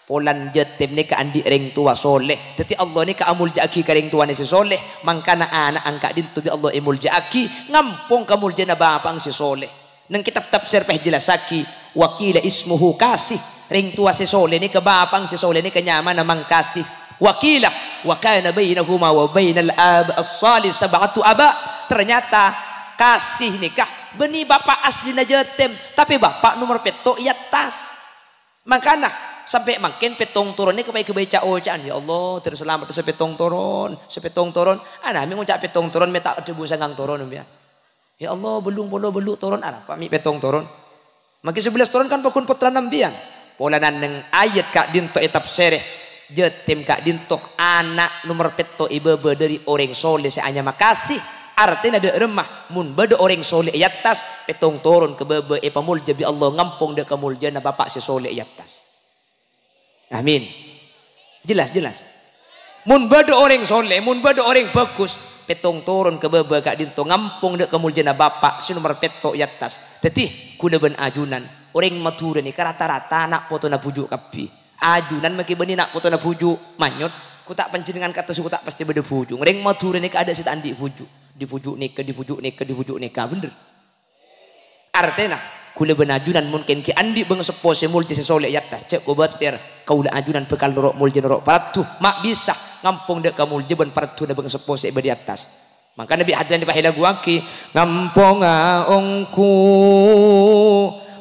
Polana jâtèm nèka andi' rèng towa sholeh. Dhâddhi Allah nèka amolja'aghi ka rèng towana sè sholeh. Mangkana ana'na ka'dinto bi' Allah èmolja'aghi, ngampong kamoljâna bapa'na sè sholeh. Neng kitab tafsir pas jellassaghi, "Wa qila ismuhu Kasih." Rèng towa sè sholeh nèka, bapa'na sè sholeh nèka nyamana Mang Kasih. "Wa qila, wa kana bainahuma wa bainal aba as-salih sab'atu aba." Ternyata Kasih nèka bânnè bapa' asllina jâtèm, tapè bapa' nomer pètto' è attas. Mangkana, sampè' mangkèn pèttong toron nèka pas èghâbây ca'-oca'an, "Ya Allah, dhâr salamet sè pèttong toron, sè pèttong toron." Ana mè' ngoca' pèttong toron, mè' ta' dhâbu sangang toron, sampèyan. Ya Allah, bâllung polo bâllu' toron, arapa mè' pèttong toron? Mangkèn sabellâs toron kan pagghun pottrana sampèyan. Polana neng ayat ka'dinto ètafsèrè, jâtèm ka'dinto ana' nomer pètto' è bâbâ dhâri orèng sholeh sè anyama Kasih, artèna dhâ' remma, mon bâdâ orèng sholeh è attas, pèttong toron ka bâbâ èpamolja bi' Allah ngampong dhâ' kamoljâna bapa' sè sholeh è attas. Amin. Jelas, jelas. Mon bâdâ orèng sholeh, mon bâdâ orèng bhâghus, pèttong toron ka bâbâ ka'dinto ngampong dhâ' kamoljâna bapa' sè nomer pètto' è attas. Dhâddhi, kaulâ bân ajunan, orèng Madhurâ nèka rata-rata ana' potona bhuju' kabbhi. Ajunan mangkèn bânnè ana' potona bhuju' manyot, ko' ta' panjhennengngan ka'attas ko' ta' pastè bâdâ bhuju'. Orèng Madhurâ nèka adâ' sè ta' andi' bhuju'. Di bhuju' nèka, di bhuju' nèka, di bhuju' nèka, bhender. Artèna, kaulâ bân ajunan mon kèng ghi' andi' bhângaseppo sè molja sè sholeh è attas, jhâ' kobâtèr, kaulâ ajunan bhâkal noro' molja noro' paraddhu, ma' bisa ngampong dhâ' kamoljâ bân paraddhuna bhângaseppo sè bâdâ è attas. Mangkana bi' hadirin dipahèlaghuwaghi, ngamponga ongghu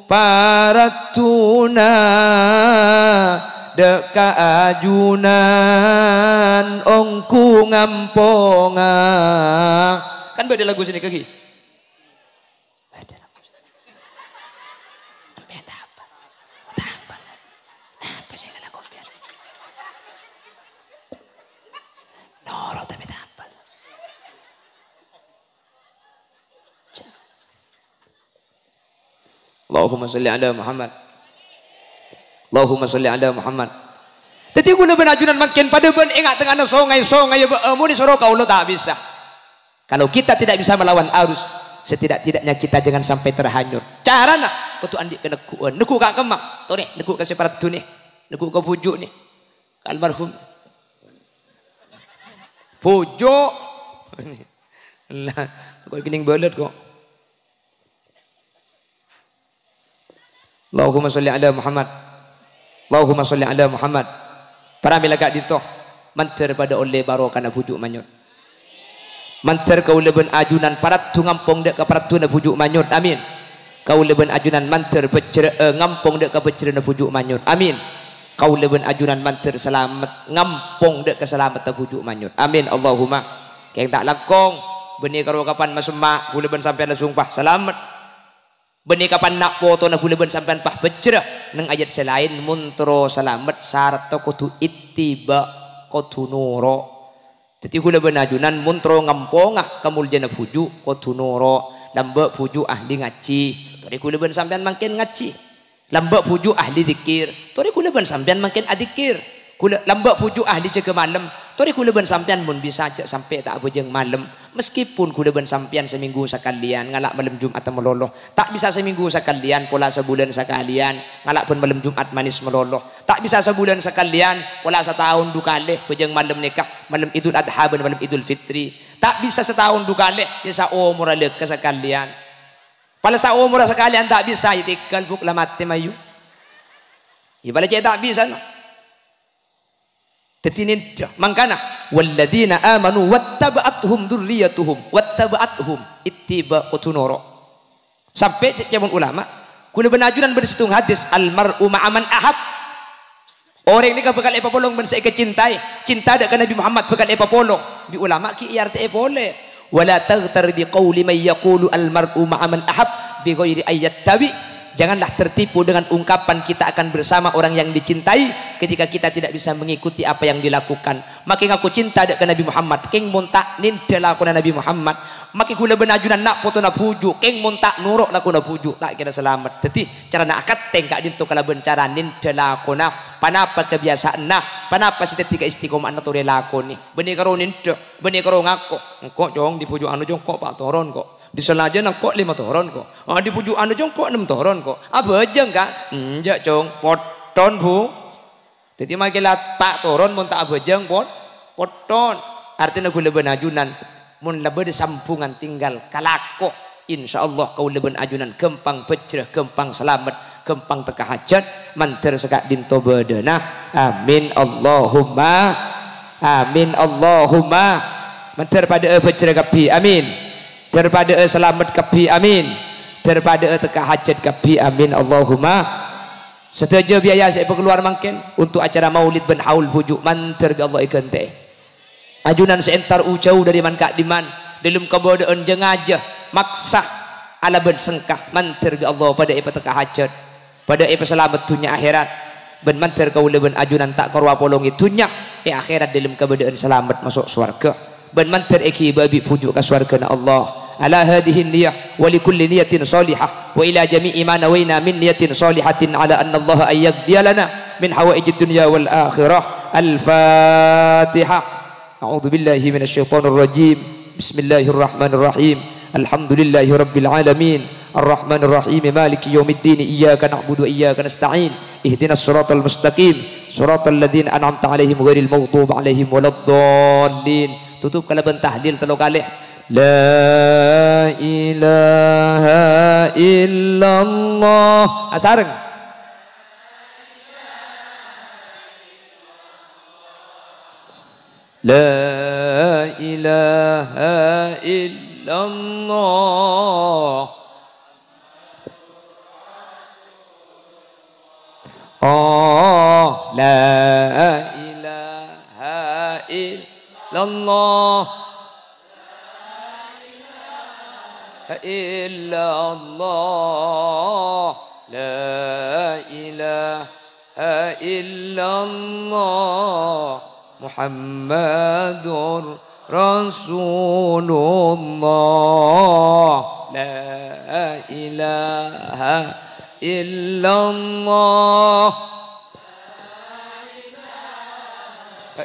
paraddhuna dhâ' ka ajunan ongghu ngamponga. Kan bâdâ lagu sè nèka ghi? Bâdâ, Gus. Sampèyan ta' apal? Ta' apal. Napa sè ngala' sampèyan? Noro' tapè ta' apal. Allahumma sholli ala Muhammad. Allahumma sholli ala Muhammad. Dhâddhi kaulâ bân ajunan mangkèn padâ bân è nga'-tengnga'anna songay-songay, bâ-, mon èsoro kaulâ ta' bisa. Kalau kita tidak bisa melawan arus, setidak-tidaknya kita jangan sampai terhanyut. Carana, kodhu andi' kaneggu'ân. Neggu' ka kemma? Torè, neggu' ka sè paraddhu nè. Neggu' ka bhuju' nè. Ka almarhum. Bhuju'. Lah, kok kènèng bâlât kok. Allahumma sholli ala Muhammad. Allahumma sholli ala Muhammad. Pramèla ka'dinto, mandhâr padâ ollè barokana bhuju' manyot. Mandhâr kaulâ bân ajunan paraddhu ngampong dhâ' ka paraddhuna bhuju' manyot. Amin. Kaulâ bân ajunan mandhâr bhâjjhrâ'â ngampong dhâ' ka bhâjjhrâna bhuju' manyot. Amin. Kaulâ bân ajunan mandhâr salamet ngampong dhâ' ka salametta bhuju' manyot. Amin. Allahumma. Kèng ta' langkong, bânnè karo kapan masemma', kaulâ bân sampèyan la sumpah salamet. Bânnè kapan na' potona kaulâ bân sampèyan pas bhâjjhrâ. Neng ayat sè laèn, mon terro salamet, saratta kodhu ittiba', kodhu noro'. Dhâddhi kaulâ bân ajunan mon terro ngamponga kamoljâna bhuju', kodhu noro'. Lamba' bhuju' ahli ngajhi, torè ghulâ bân sampèyan mangkèn ngajhi. Lamba' bhuju' ahli dzikir, torè ghulâ bân sampèyan mangkèn adzikir. Ghulâ, lamba' bhuju' ahli jâgâ malem, torè ghulâ bân sampèyan mon bisa jhâ' sampè' ta' abhâjâng malem. Meskipun ghulâ bân sampèyan samènggu sakalèyan ngala' malem Jum'atta malolo, ta' bisa samènggu sakalèyan, pola sabulân sakalèyan ngala' bân malem Jum'at manis malolo. Ta' bisa sabulân sakalèyan, pola sataon du kalè bhâjâng malem nèka, malem Idul Adha bân malem Idul Fitri. Ta' bisa sataon du kalè, iyâ saomorra lèka sakalèyan. Pala saomorra sakalèyan ta' bisa, ètèngghâl, Bu', la matè mayu. Iyâ, pala cè' ta' bisa, no. Dhâddhi nèndhâ. Mangkana, "Walladzina amanu wattaba'athum dzurriyyatuhum." Wattaba'athum. Ittiba' kodhu noro'. Sampè' cè' ca'èpon ulama, ghulâ bân ajunan bâdâ sèttong hadis, "Al mar'u ma'a man ahab." Orèng nèka bhâkal èpapolong bân sè èkacintai. Cinta dâ' ka Nabi Muhammad bhâkal èpapolong. Bi' ulama ghi' èartè'è polè. "Wa la taghtar bi qauli man yaqulu al mar'u ma'a man ahab bi ghairi an yattabi'." Janganlah tertipu dengan ungkapan kita akan bersama orang yang dicintai ketika kita tidak bisa mengikuti apa yang dilakukan. Makè ngako cinta dâ' ka Nabi Muhammad, kèng mon ta' nèndhâ lakona Nabi Muhammad. Makè ghulâ bân ajunan na' potona bhuju', kèng mon ta' noro' lakona bhuju', ta' kèra salamet. Dhâddhi, carana akantèng ka'dinto kalabân cara nèndhâ lakona, ponapa kabiyasa'anna, ponapa sè dhâddhi kaistiqoma'anna torè lakonè. Bânnè karo nèndhâ, bânnè karo ngako, "Engko', Cong, dhi bhuju' anu, Cong, ko' pa' toron, ko'. Dhi Salajâna ko' lèma toron, ko'. Ah, dhi bhuju' anu, Cong, ko' ennem toron, ko'. Abhâjâng, Ka'?" "Enjâ', Cong." "Potton, Bu'." Dhâddhi, makè la ta' toron mon ta' abhâjâng, pon-, potton. Artèna ghulâ bân ajunan, mon la bâdâ sambhungan tinggal ka lako, insyaallah kaulâ bân ajunan ghâmpang bhâjrâ, ghâmpang salamet, ghâmpang tekka hajhât, mandhâr saka'dinto bâdâna. Amin, Allahumma amin, Allahumma. Mandhâr padâ'â bhâjrâ kabbhi, amin. Mandhâr padâ'â salamet kabbhi, amin. Mandhâr padâ'â tekka hajhât kabbhi, amin, Allahumma. Sadhâjâ biaya sè èpakalowar mangkèn untuk acara maulid bân haul bhuju' mandhâr bi' Allah èghântè'è. Ajunan sè entar u-jâu dâri man-ka'dimman, dâlem kabâdâ'ân jâ-ngajâ, maksa, alabân sengka, mandhâr bi' Allah padâ èpatekka hajhât, padâ èpasalamet dhunnya akhèrat, bân mandhâr kaulâ bân ajunan ta' karowa polongè dhunnya, è akhèrat dâlem kabâdâ'ân salamet maso' sowarghâ. Bân mandhâr èghibâ bi' bhuju' ka sowarghâna Allah. Ala hadhihi niyyah wa li kulli niyyatin shalihah wa ila jami'i ma nawaina min niyyatin shalihatin ala anna Allah an yaqdiya lana min hawaijid dunya wal akhirah. Al-Fatihah. A'udzu billahi minasy syaithanir rajim. Bismillahirrahmanirrahim. Alhamdulillahi rabbil alamin. Arrahmanirrahim. Maliki yaumiddin. Iyyaka na'budu wa iyyaka nasta'in. Ihdinas siratal mustaqim. Siratal ladzina an'amta 'alaihim ghairil maghdubi 'alaihim waladdallin. Tutup kalabân tahlil tello kalè. La ilaha illallah. Asareng. La ilaha illallah. Oh, la ilaha illallah. Illallah. La ilaha illallah. Muhammadur Rasulullah. La ilaha illallah.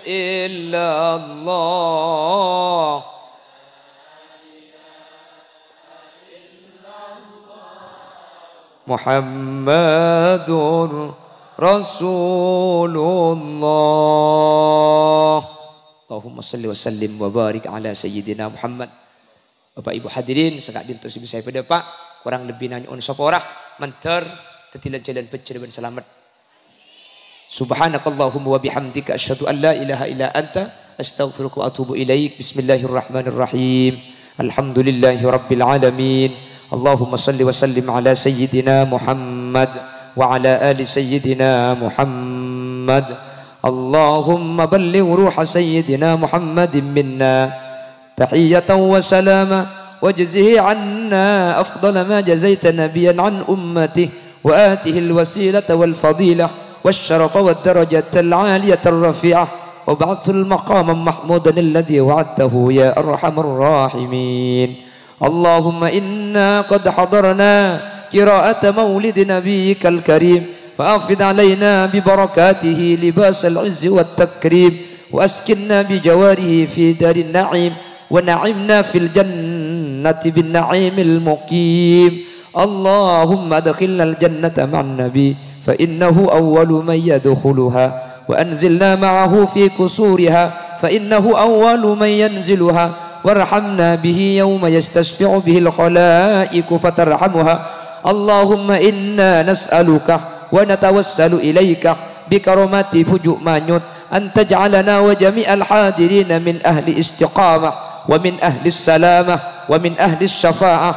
Illallah. Muhammadur Rasulullah. Allahumma shalli wa sallim wa barik ala sayyidina Muhammad. Bapak Ibu hadirin, saka'dinto sè bisa èpadâpa', korang lebbina nyo'on sapora, mandhâr dhâddhi lan-jhâlân bhâjjhrâ bân salamet. Subhanakallahumma wa bihamdika, asyhadu an la ilaha illa anta, astaghfiruka wa atubu ilaik. Bismillahirrahmanirrahim. Alhamdulillahi rabbil alamin. Allahumma shalli wa sallim ala sayyidina Muhammad wa ala ali sayyidina Muhammad. Allahumma balligh ruha sayyidina Muhammadin minna تحية وسلاما، واجزه عنا أفضل ما جزيت نبيا عن أمته، وآته الوسيلة والفضيلة والشرف والدرجة العالية الرفيعة، وابعثه المقام محمودا الذي وعدته يا أرحم الراحمين. اللهم إنا قد حضرنا قراءة مولد نبيك الكريم، فأفض علينا ببركاته لباس العز والتكريم، وأسكننا بجواره في دار النعيم، ونعمنا في الجنة بالنعيم المقيم. اللهم أدخلنا الجنة مع النبي، فإنه أول من يدخلها، وأنزلنا معه في قصورها، فإنه أول من ينزلها، وارحمنا به يوم يستشفع به الخلائق فترحمها. اللهم إنا نسألك ونتوسل إليك بكرامات بوجو' مانيوت أن تجعلنا وجميع الحاضرين من أهل الاستقامة، ومن أهل السلامة، ومن أهل الشفاعة،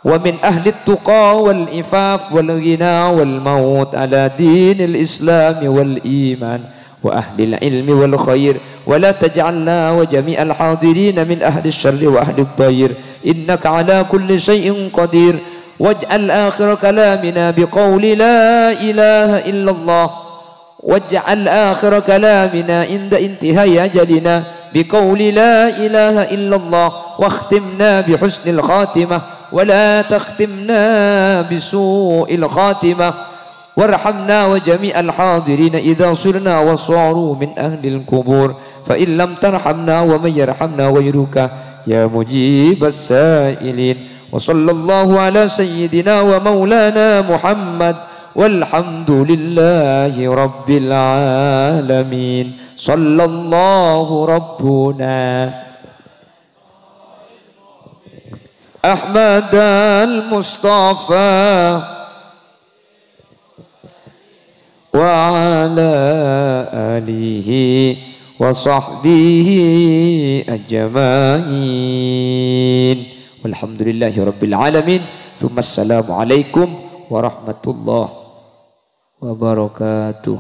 ومن أهل التقى والعفاف والغنى والموت على دين الإسلام والإيمان وأهل العلم والخير، ولا تجعلنا وجميع الحاضرين من أهل الشر وأهل الضير، إنك على كل شيء قدير. واجعل آخر كلامنا بقول لا إله إلا الله، واجعل آخر كلامنا عند انتهاء أجلنا بقول لا إله إلا الله، واختمنا بحسن الخاتمة، ولا تختمنا بسوء الخاتمة، وارحمنا وجميع الحاضرين إذا صرنا وصاروا من أهل القبور، فإن لم ترحمنا ومن يرحمنا غيرك يا مجيب السائلين. وصلى الله على سيدنا ومولانا محمد، والحمد لله رب العالمين. صلى الله ربنا أحمد المصطفى وعلى آله وصحبه أجمعين. والحمد لله رب العالمين. ثم السلام عليكم ورحمة الله وبركاته.